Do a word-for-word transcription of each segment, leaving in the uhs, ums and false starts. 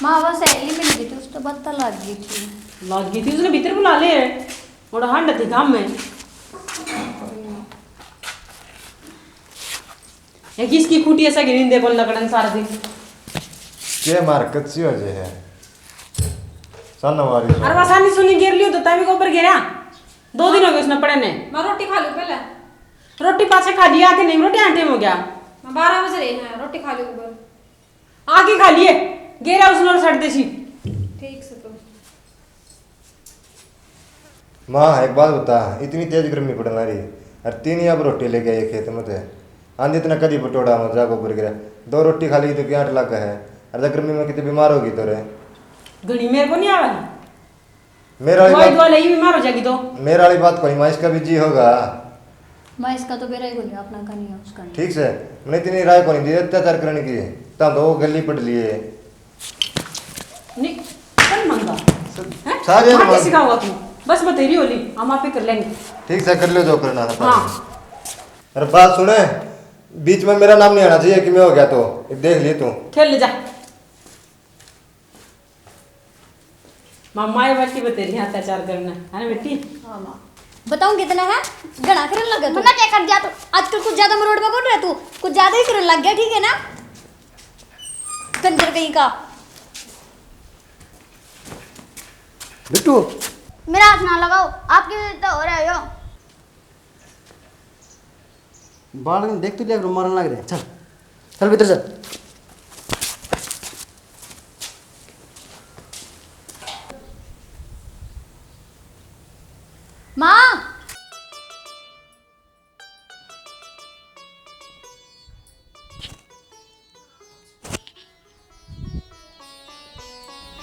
माँ, वो सहेली मिल गई थी, उस तो बत्ता लग गई थी। लग गई थी, उसने भीतर बुला ले। बड़ा हंड थी काम में। ये किसकी खूटी ऐसा गिरी दे बोल लकड़न सारा दिन? के मार कच्ची हो जे है। सन वारी सो। अरे वसा नहीं सुनी गिर लियो तो तभी को ऊपर गिरा। दो दिन हो गए उसने पड़े ने। मैं रोटी खा लूँ पहले। रोटी पाछे खा लिया कि नहीं? रोटी आंटे में हो गया। मैं बारह बज रहे हैं, रोटी खा लूँ ऊपर। आके खा लिए। गेरा उसने और सट देसी। ठीक से तो। माँ, एक बात बता, इतनी तेज गर्मी पड़ने रही और तीन ही अब रोटी लेके आए खेत में थे। आंधी इतना कदी पटोड़ा में जा गोबर गिरा। दो रोटी खा ली तो क्या लग है? और गर्मी में कितनी बीमार होगी तो रे। घणी मेरे को नहीं आवे। मेरा वाली दवाई बात, दवा ले, ये बीमार हो जाएगी तो। मेरा वाली बात कोई माँ, इसका भी जी होगा। माँ, इसका तो बेरा ही कोनी, अपना का नहीं है, उसका नहीं। ठीक से, मैंने इतनी राय कोनी दी अत्याचार करने की, तम तो वो गली पड़ लिए। नहीं, कौन मांगा? हैं? सारे माँ के मांग- सिखाओगा तू? बस बतेरी होली, हम आप ही कर लेंगे। ठीक से, कर लो जो करना है। हाँ। अरे बात सुने, बीच में मेरा नाम नहीं आना चाहिए कि मैं हो गया तो, देख लिए तू। खेल ले जा। मामा, ये बेटी बतेरी अत्याचार करना, है ना बेटी? हाँ माँ। बताऊं कितना है? घणा करन लगा तू। मन्ना क्या कर दिया तू? आजकल कुछ ज्यादा मरोड़ में कौन रह तू? कुछ ज्यादा ही करन लग गया, ठीक है ना? कंजर कहीं का। बिट्टू। मेरा हाथ ना लगाओ, आपकी वजह तो हो रहा है यो। बाल देख तो लिया करो, मारन लग रहे हैं। चल, चल भीतर चल। माँ।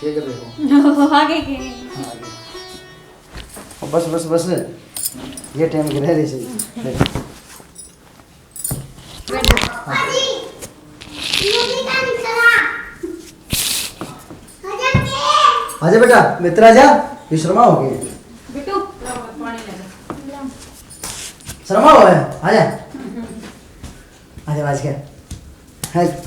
क्या कर रहे हो? आगे के। हाँ, आगे। ओ, बस, बस, बस। ये टाइम के रह रही सही। ले। बैठ जा। हाँ। आजा बेटा, मित्र आजा। ये शर्मा हो गई। बिट्टू, ला, पानी ले जा। शर्मा हो है, आजा। आजा, आज क्या? है।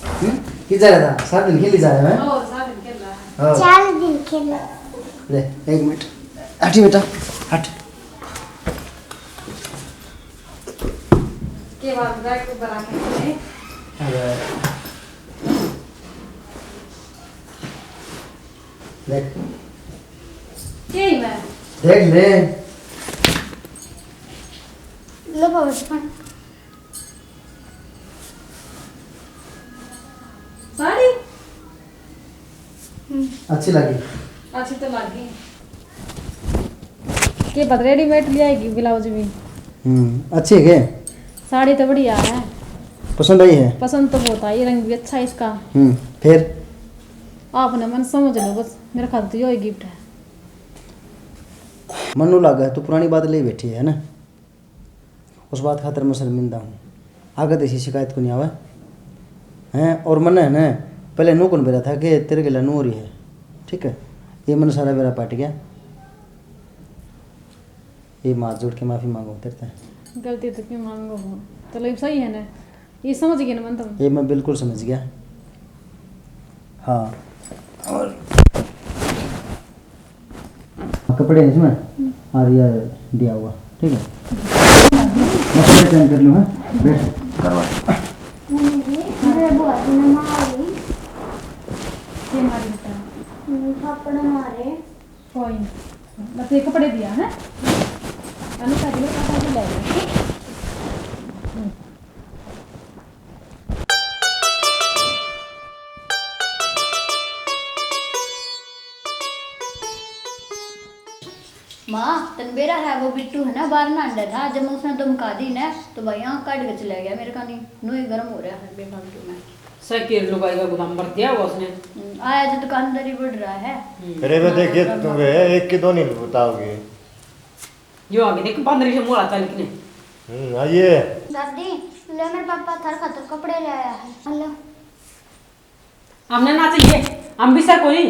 हम्म? किधर जा रहा था? सारा दिन खेली जा रहा है? ओ, सारा दिन खेल रहा है। हाँ। चार दिन खेला। ले, एक मिनट। हट बेटा, हट। के बाद बैग ऊपर आके ले। अरे। देख। के ही मैं? देख ले। लो बाबा जी, पानी। साड़ी? हम्म। अच्छी लगी? अच्छी तो लगी। के बाद रेडीमेड ले आएगी ब्लाउज भी। हम्म, अच्छी है के? साड़ी तो बढ़िया है। पसंद आई है? पसंद तो बहुत आई, रंग भी अच्छा है इसका। हम्म, फिर? आपने मन समझ लो बस, मेरे ख्याल तो यो ही गिफ्ट है। मन्नू लागे तू पुरानी बात ले बैठी है ना? उस बात खातर मैं शर्मिंदा हूँ। आगे तो ऐसी शिकायत को नहीं आवे। हैं? और मन्ने है ना, पहले नू कौन बेरा था कि तेरे गेला नू हो रही है, ठीक है? ये मैंने सारा बेरा पाट गया। ये हाथ जोड़ के माफी मांगो तेरे ते। गलती तो क्यों मांगो हो? चलो, ये सही है ना? ये समझ गए ना मन तुम? ये मैं बिल्कुल समझ गया। हाँ। और कपड़े हैं इसमें, और ये दिया हुआ, ठीक है? मैं कपड़े चेंज कर लूँ, हाँ? बैठ, करवा। मेरे बुआ जी ने मारी। के मारी बेटा? हम्म, थप्पड़ मारे। कोई नहीं, मैं तो ये कपड़े दिया है। अनु का दिया, कपड़ा भी ले ले। हम्म। माँ, तन बेरा है, वो बिट्टू है ना, बाहर नहांडा था, जब मैं उसने धमका दी ना, तो भाई आँख काट के चला गया मेरे कानी। नू ही गर्म हो रहा है बेफालतू में। सकीर लुगाई का गुदाम भर दिया हुआ उसने। हम्म, आया जो दुकानदारी बढ़ रहा है। हम्म। अरे वे ना, देखिए, ना, तुम ना। वे एक के दो नहीं बताओगे। यो आगे देख, बंदरी से मुड़ा था लिखने। हम्म, आइए। दादी, ले मेरे पापा थारे खातर कपड़े ले आया है। हेलो। हमने ना चाहिए, हम भी सर कोनी।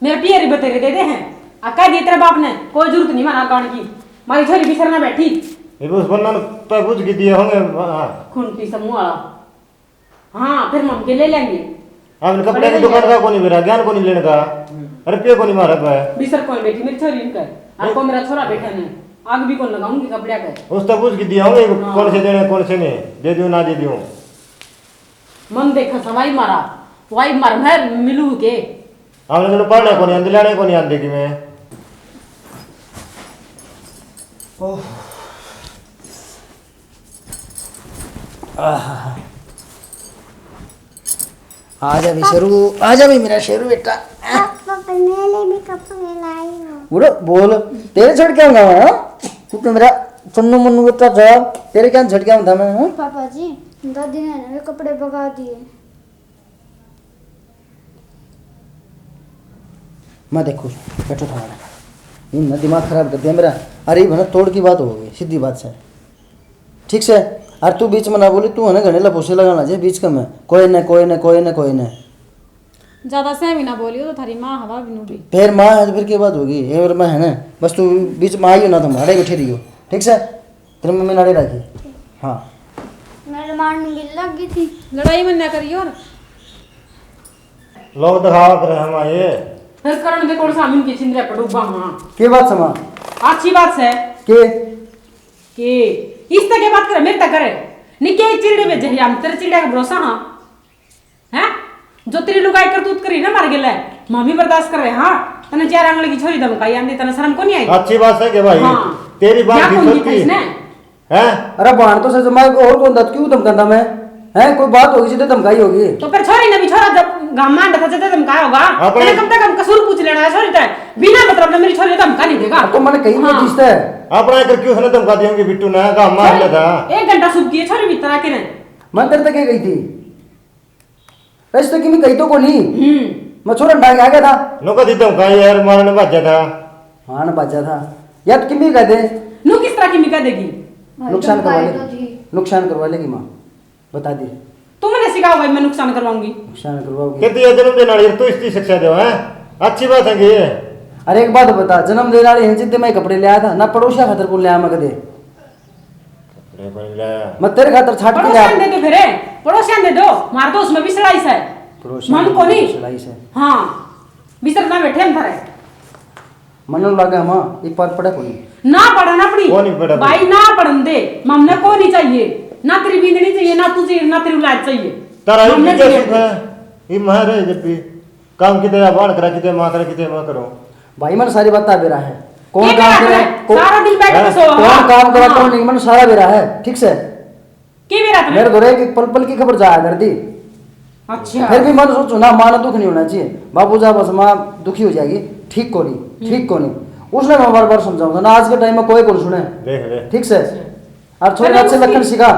मेरे पियर ही बतेरे दे दे हैं। आ कह दिए तेरे बाप ने, कोई जरूरत नहीं मारा गान की। मारी छोरी भी सर ना बैठी। ये बस बन्ना पे बुझ के दिए होंगे, हाँ। खुंटी समूह वाला। हाँ, फिर हम के ले लेंगे। हमने कपड़े की दुकान का कोनी मेरा ज्ञान कोनी लेने का। हम्म। रुपये कोनी मारा पे। बीस रुपये बेटी मेरी छोरी इनका। आपको मेरा छोरा बैठा ने, आग भी कौन लगाऊंगी कपड़े पे। उस तक पूछ के दिया हूँ, हाँ। कौन से देने, कौन से नहीं, दे दूँ ना दे दूँ। मन देखा सवाई मारा, वाई मार मैं मिलू के। हमने तो पढ़ने कोनी आंदे, लेने कोनी आंदे कि मैं। ओह। आहा। आ जा भी शेरू, आ जा भी मेरा शेरू बेटा। पापा, पर मेरे लिए भी कपड़े लाई हो। बोलो, बोल, तेरे छोड़ के आऊंगा मैं, हाँ? तू तो मेरा चन्नू मुन्नू बेटा था, तेरे क्या छोड़ के आऊँ था मैं, हाँ? पापा जी, दादी ने नवे कपड़े बगा दिए। मैं देखूँ, बैठो थोड़ा। ये ना दिमाग खराब कर दिया मेरा। अरे, ये ना तोड़ की बात हो गई, सीधी बात से। ठीक से? और तू बीच में ना बोली, तू है ना घणे लपोसे लगाना जे बीच का में। कोई ने, कोई ने, कोई ने, कोई ने। ज्यादा सह भी ना बोलियो तो थारी माँ हवा भी नू भी। फिर माँ है तो फिर के बात होगी? ये और मैं है ना, बस तू बीच में आइयो ना, तो मारे बैठे रहियो। ठीक से? तेरी मम्मी नाड़े राखी। हाँ। मेरे मारने की लग गई थी। लड़ाई मन्ना करियो और। लोग दिखावा करे हम आए। फिर करण दे कौन सा हम इनकी छिंदरे पड़ूबा, हाँ। के बात समा? अच्छी बात से। के? के? इस तक के बात करे, मेरे तक करे। निके चिड़े में जहिया हम तेरे चिड़े का भरोसा, हाँ। हैं? जो तेरी लुगाई करतूत करी ना मार गेले, मामी बर्दाश्त कर रहे, हाँ। तने चार आंगल की छोरी धमकाई आंदी, तने शर्म को नहीं आई? अच्छी बात है के भाई? हाँ। तेरी बात या भी कौन सच्ची। दिखा इसने? हैं? अरे भाण तो सच, मैं और कौन था, क्यों धमकांदा मैं? हैं, कोई बात होगी, सीधे धमकाई होगी। तो फिर छोरी ने भी छोरा जब गाम में अंडा था, सीधे धमकाया होगा। अपने मैंने कम से कम कसूर पूछ लेना है छोरी तै। बिना मतलब ने मेरी छोरी ने धमका नहीं देगा। अब तो मैंने कही नहीं हाँ। किस तै। अपना एक क्यों उसने धमका दिया होगी बिट्टू ने, गाम में छोरी, अंडा था। एक घंटा सुबह की है छोरी भीतर आके ने। मैं तेरे तक गई थी। ऐसे तो किमी कही तो कोनी। हम्म। मैं छोरा डांग आ गया था। नो कदी धमका यार, मारने भाजा था। मारने भाजा था। या तो किमी कह दे। नु किस तरह किमी कह देगी? नुकसान करवा लेगी। नुकसान करवा लेगी माँ। बता दे। तू मैंने सिखाओ भाई, मैं नुकसान करवाऊंगी। नुकसान करवाओगी। कहती है जन्म देने वाली, तू इसकी शिक्षा दे, हैं? अच्छी बात है कि ये। अरे एक बात बता, जन्म देने वाली है जिद्दे मैं कपड़े ले आया था ना, पड़ोसिया खातर को ले आया मैं कदे। कपड़े कोनी लाया। मैं तेरे खातर छाट के पड़ोसियां लाया। दे दो फिर, पड़ोसियां दे दो, मार दो, उसमें भी सड़ाई से। पड़ोसियां मन दे को दो, नहीं। सड़ाई से। हाँ, बिसर ना बैठे हम थारे। मन्ने लागे हम एक बार पड़े कोनी। ना पड़न अपनी। कोनी पड़े भाई, भाई। ना पड़न दे, मन्ने को नहीं चाहिए, ना तेरी बींदनी चाहिए, ना तुझे, ना तेरी औलाद चाहिए। तारा मन्ने इनके चाहिए। सुख है, ये मारे जब भी। काम किते या बाण करा, किते माँ करा, किते माँ करो। भाई, मन सारी बात बेरा है। कौन के काम बेरा करे, है? को-, सारा दिन बैठ के हैं? सो, कौन हाँ, काम करा, हाँ। कौन नहीं, मन सारा बेरा है, ठीक से? के बेरा तने? मेरे धोरे एक पल पल की खबर जाया कर दी। अच्छा। फिर भी मन सोचू ना, माँ ने दुख नहीं होना चाहिए। बाबू जा बस माँ दुखी हो जाएगी, ठीक को नहीं, हम्म। ठीक को नहीं। उसने मैं बार बार समझाऊंगा ना, आज के टाइम में कोई कौन सुने। देख ले। ठीक से? अच्छा। और छोरे तने अच्छे उसकी, लक्षण सिखा।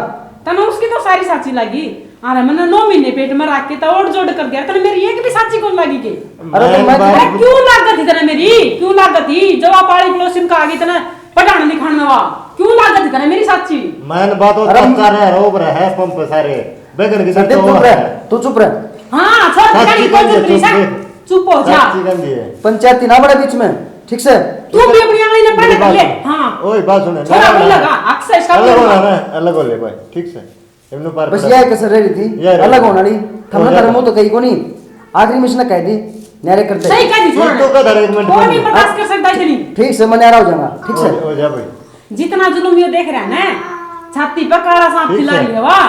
तने उसकी तो सारी साची लागी। अरे, मन्ने नौ महीने पेट में रख के तो ओढ़ जोड़ कर दिया। तने मेरी एक भी साची कौन लागी के? अरे, तो मैं मैं बात अरे, क्यों लागत थी तने मेरी? क्यों लागत थी? जब आप आली पड़ोसिन का आगे तने पढ़ाने लिखाने वा। क्यों लागत थी तने मेरी साची? मैंने बात वो अरे, चक्कर है, रोब रहा है पंप सारे। बेगन की संदीप, तो चुप रह, है। तू चुप रह। हाँ, छोड़ दे, साची गाली कोई गंदी है, जरूरत नहीं, चुप सर। रह। चुप हो जा। साची गंदी है। पंचायती ना बड़ा बीच में, ठीक से? तू भी अपनी आंगली ने पढ़ ले। हाँ। ओए, बात सुन। छोरा ना, बोल ना, लगा, ना। अक्सर इसका अलग बोल होना लगा। ना, अलग हो ले भाई, ठीक से? इमनु पार बस पड़ा। यह कसर रह रही थी, यह रह अलग रही। होना नहीं। हो थमने जाएगा। धर्मों तो कही को नहीं। आखिरी में इसने कह दी, न्यारे कर दे। सही कह दी, छोड़। तू का धर एक मिनट कौन बोल। नहीं बर्दाश्त कर सकता इतनी? ठीक से, मैं न्यारा हो जाऊंगा, ठीक से? हो, हो जा भाई। जितना जुल्म यो देख रहा है ना, छाती पे काला सांप ठीक खिला है। रही है, वाह,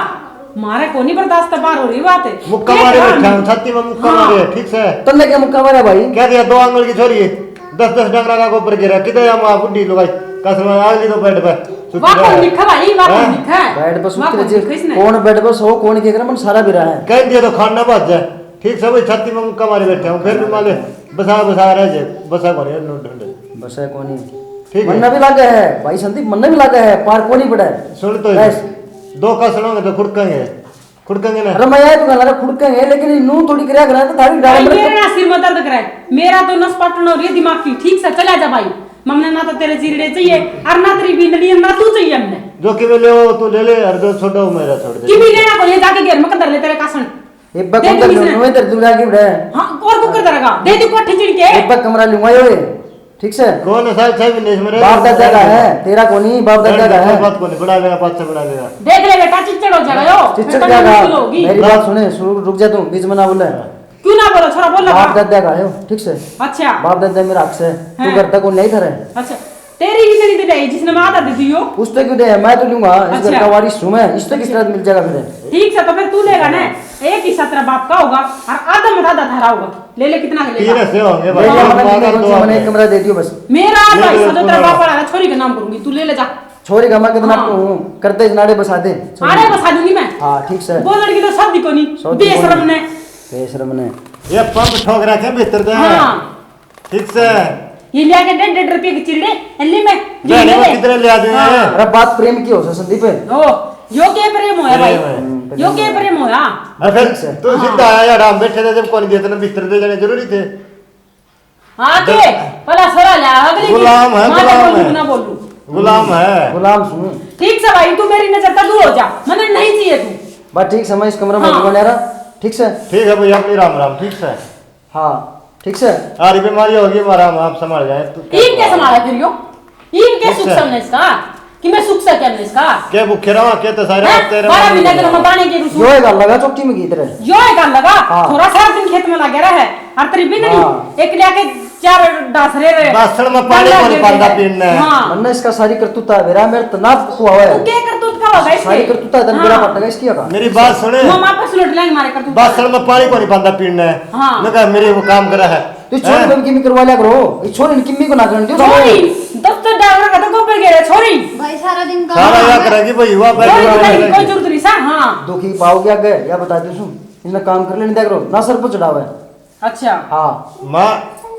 मारे को नहीं बर्दाश्त बाहर हो रही बात है। मुक्का देख मारे रहा बैठा मैं। हूँ, छाती में मुक्का हाँ। मारे, ठीक से। तन्ने क्या मुक्का मारा भाई? कह दिया, दो आंगल की छोरी, दस दस डंगरा का गोबर गिरा, किधर या माँ बुढ़ी लुगाई, कसर में आगली तो बेड पे सुती वाह, रहा कौन है। लिखा भाई, वाह, कौन हैं? लिखा है? बेड पे वाह, सुती कौन रही, लिखा इसने? कौन बेड पे सो, कौन के करे, मन सारा बिरा है। कह दिया तो खाना बाज जाए, ठीक से, वही छाती में मुक्का मारे बैठा हूँ, फिर भी माले बसा, बसा रह जाए, बसा को नहीं, ढूंढ, ढूंढ। बसा को नहीं। ठीक है। मन्ना भी लागे है, भाई संदीप, मन्ना भी लागे है, पार को नहीं पड़ा है। सुन तो बस। दो का सुनोगे तो खुड़केंगे, खुड़केंगे ना। अरे मैं यार तू गाना खुड़केंगे, लेकिन ये नू थोड़ी करया करा तो थारी डाल भाई, मेरे ना सिर में दर्द करे, मेरा तो नस पाटन हो रही है दिमाग की, ठीक से चला जा भाई। ममने ना तो तेरे जीरड़े चाहिए, और ना तेरी बींदड़ी, ना तू चाहिए हमने। जो कि ले वो तू ले ले, और जो छोड़ो मेरा छोड़ दे। किमी लेना को ये जाके घेर में कर ले तेरे कासन। एक बार दे कमरा दूंगी लूंगा, इसने। मैं तेरे दूंगा कि बड़े। हाँ, और कुकर दरगा। दे दी कोठी चिड़ के। एक बार कमरा लूंगा यो, ये। ठीक से? कौन है साहब, साहब ने इसमें बाप दादा का है, तेरा को नहीं, बाप दादा का है। बात को नहीं, बड़ा लेगा, पाँच सौ बड़ा लेगा। देख ले बेटा, चिच्चड़ हो जाएगा यो। चिच्चड़ बेटा क्या मुश्किल कहा? होगी। मेरी बात सुने, सुन, रुक जा तू, बीच में ना बोले। हाँ। क्यों ना बोलो, छोरा बोल लगा। बाप दादा का है, ठीक से? अच्छा। बाप दादा मेरा हक से। तू हाँ। घर तक कौन नहीं था रे? अच्छा। तेरी ही नहीं दे, जिसने मैं आधा दे दियो। उससे क्यों दे? मैं तो लूंगा, इस घर अच्छा। का वारिस हूँ मैं, इससे किस अच्छा। तरह मिल जाएगा फिर? ठीक से, तो फिर तू लेगा ना, एक हिस्सा तेरा बाप का होगा और आधा मेरा आधा थारा होगा। ले ले, कितना के लेगा? तीन हिस्से होंगे ले भाई। ले, मैंने, मैंने, मैंने एक कमरा दे दियो बस। मेरा आधा ले ले, हिस्सा जो तेरा पूरा। बाप वाला है, छोरी के नाम करूंगी, तू ले ले जा। छोरी का मैं कितना हाँ। हूँ, करते नाड़े बसा दे। आड़े बसा दूंगी मैं। हाँ, ठीक से। बोलने की तो शादी को नहीं, शादी को बेशरम नहीं। ने। बेशरम ने। ये पंप ठोक रखे भीतर दे। हाँ। ठीक से। ये लिया के डेढ़ डेढ़ रुपये की चिल्ले, ले मैं, ये बहने ले को ले। कितने ले आ देंगे? हाँ। अरे बात प्रेम की हो से संदीप। ओ, यो के प्रेम होया भाई? प्रेम है। हम्म, यो के प्रेम होया? अरे फिर ठीक से। तू हाँ। सीधा आया यार, हम बैठे थे जब कौन दिया तने भीतर दे जाने जरूरी थे। हाँ, के? भला सरा ले, अगली गुलाम है, माँ गुलाम को है। ना बोलूं। गुलाम है। गुलाम सुन। ठीक से भाई, तू मेरी नजर का दूर हो जा, मने नहीं चाहिए तू। बस ठीक से, मैं इस कमरे में हाँ। रुकूंगा यार, ठीक से? ठीक है भाई, अपनी राम राम, ठीक से? हाँ, ठीक से? सारी बीमारी होगी हमारा, हम आप संभाल जाए, तू क्या ईब के संभाला? संभाला फिर यो? ईब के ठीक सुख से। सामने इसका? कि मैं सुख सा क्या नहीं इसका? के भूखे रहा, के तो सारे हैं? रात तेरे बारह महीने के मैं पानी के रुसू। यो एक लगा चौकी में की तेरे। यो एक लगा? हाँ। थोड़ा सारा दिन खेत में लगे रहे। और तेरी बिंदनी, हाँ। एक लिया के चार डास रे रे। बासण में पानी कोनी पांदा पीने। हाँ। मन्ने इसका सारी करतूता बेरा मेरे तना खुआ है। तू के करतूत का होगा इसके? सारी करतूता इधर हाँ। बेरा पटना इसकी का। मेरी बात सुने। वो माँ पे सुलट लेंगे मारे करतूत। बासण में पानी कोनी पांदा पीने। हाँ। मैं कहा मेरे वो काम करा है। तू छोरी हैं? बन किमी करवा लिया करो। ये छोरी ने किमी को ना करन दियो। छोरी, दफ्तर ड्राइवर का तो गोबर गेरा छोरी। भाई सारा दिन काम सारा है। या करेगी भाई, हुआ बैठ छोरी के बैठ कोई के। जरूरत नहीं सा, हाँ। दुखी पाओगे आगे, या बता दे सुन। इसने काम कर लेने दिया करो, ना सर पर चढ़ावे। अच्छा। हाँ। माँ,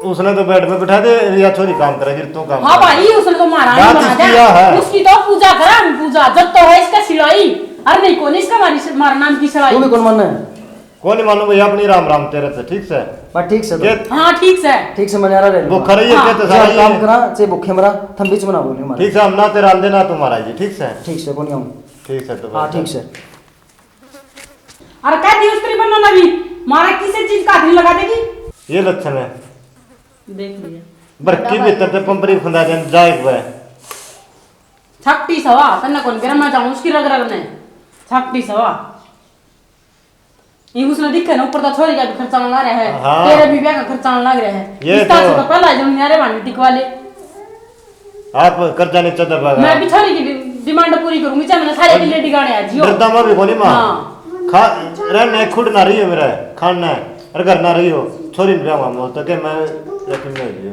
उसने तो बेड पे बिठा दे, या छोरी काम करेगी, तू काम हाँ कर। भाई, उसने तो मारा बात नहीं बना इसकी दिया। यह है। उसकी तो पूजा करा हम, पूजा। जब तो है इसका सिलाई, अरे नहीं, कौन इसका मारी, मारा नाम की सिलाई। तू भी कौन मानना है? कोनी मानू भाई, अपनी राम राम तेरे से, ठीक से? बस ठीक से तो। के हाँ, ठीक से। ठीक से, मन्यारा रह लूंगा। भूखा रहिए, हाँ। के तो चाहे सारा काम ये करा, चाहे भूखे मरा, थम बीच में ना बोलियो मारे। ठीक से, हम ना तेरा आंदे ना तुम्हारा जी, ठीक से? ठीक से, कोनी आऊँ। ठीक से, तो हाँ, बस। ठीक से। अरे कह दी उस तेरी बनना भी, मारा किसी चीज का हाथ नहीं लगा देगी। ये लक्षण है। देख लिया। बरकी भीतर ते पंपरी फंदा दे, जाए एक बार। छाकटी सवा, तन्ने कौन बेरा मैं जाऊं उसकी रग रग ने। छाकटी सवा। ये उसने दिखे ना, ऊपर तो छोरी का भी खर्चा आने लग रहा है, हाँ। तेरे भी ब्याह का खर्चा आने लग रहा है। ये इस तरह तो से तो पहला जमीन यारे बांध टिकवा ले। आप कर्जा नीचे दबागा। मैं भी छोरी की डि-, डिमांड पूरी करूंगी, चाहे मैंने सारे किले डिगाने आ जियो। डरता मैं भी कोनी माँ। हाँ। खा, रहने खुद ना रही हो मेरा, खान ना है, और घर ना रही हो, छोरी ने ब्याह मामो तो के मैं रखी में हो जियो।